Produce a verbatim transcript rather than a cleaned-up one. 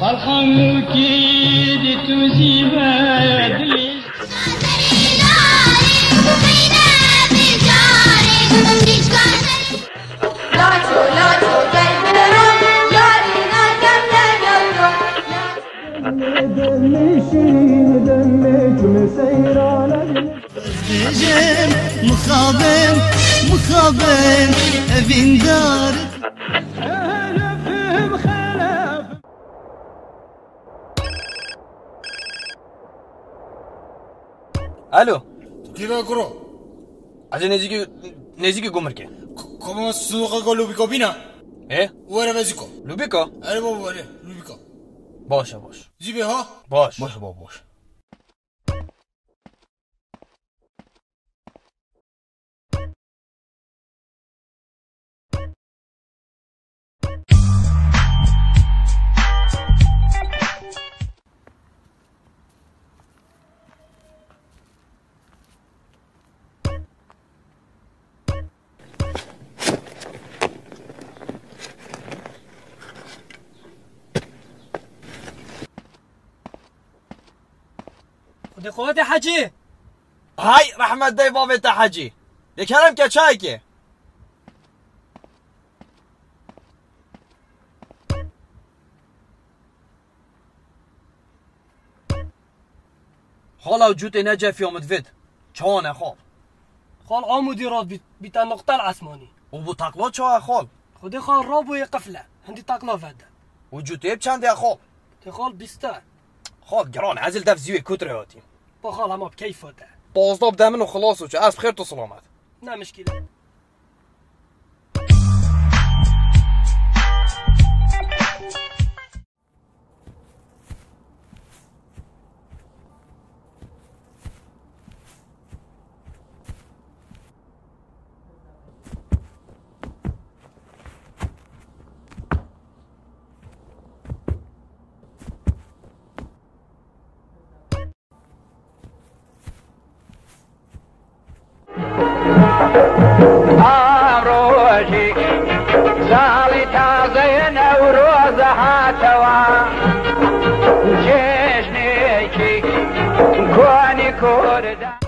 Xalqamûkî di tu zî bedilî. Dibêjim mixabin, mixabin, evîndar. Alo. Tu kî ve kuro? Ez ê nêzîkî, nêzîkî gumirkê. K-, koma sunoqa ko lubîko bîna? Ê? Were vezîko. Lubîko? Erê baba, erê, lubîko. Baş e, baş. Zî bê ha? Baş. Baş e baba, baş. Xwedê qewetê Hecî. Hay rehmet dey bavê te Hecî. Lê kerem ke çayekê. Xala û cûtê ne cefiya min divêt. Çawa ne xal? Xal Amûdî rast bît, bîte noqtel esmanî. Û bu takla çawa xal? Xwedê xal rabûyê qifle. Hindî takla vede. Û cûtê bi çendê xal? Tê xal bîste. Xal giran, ez li dev zîwê kutre hatîm. Ba xal hema bi keyfa te. Tazdeh bide min û xilas û çi, ez bi xêr tu silamet. Ne mişkîl e. ئەمڕۆژی ساڵی تازەیە، نەورۆزە هاتەوە، جێژنێکی کۆنی کوردە.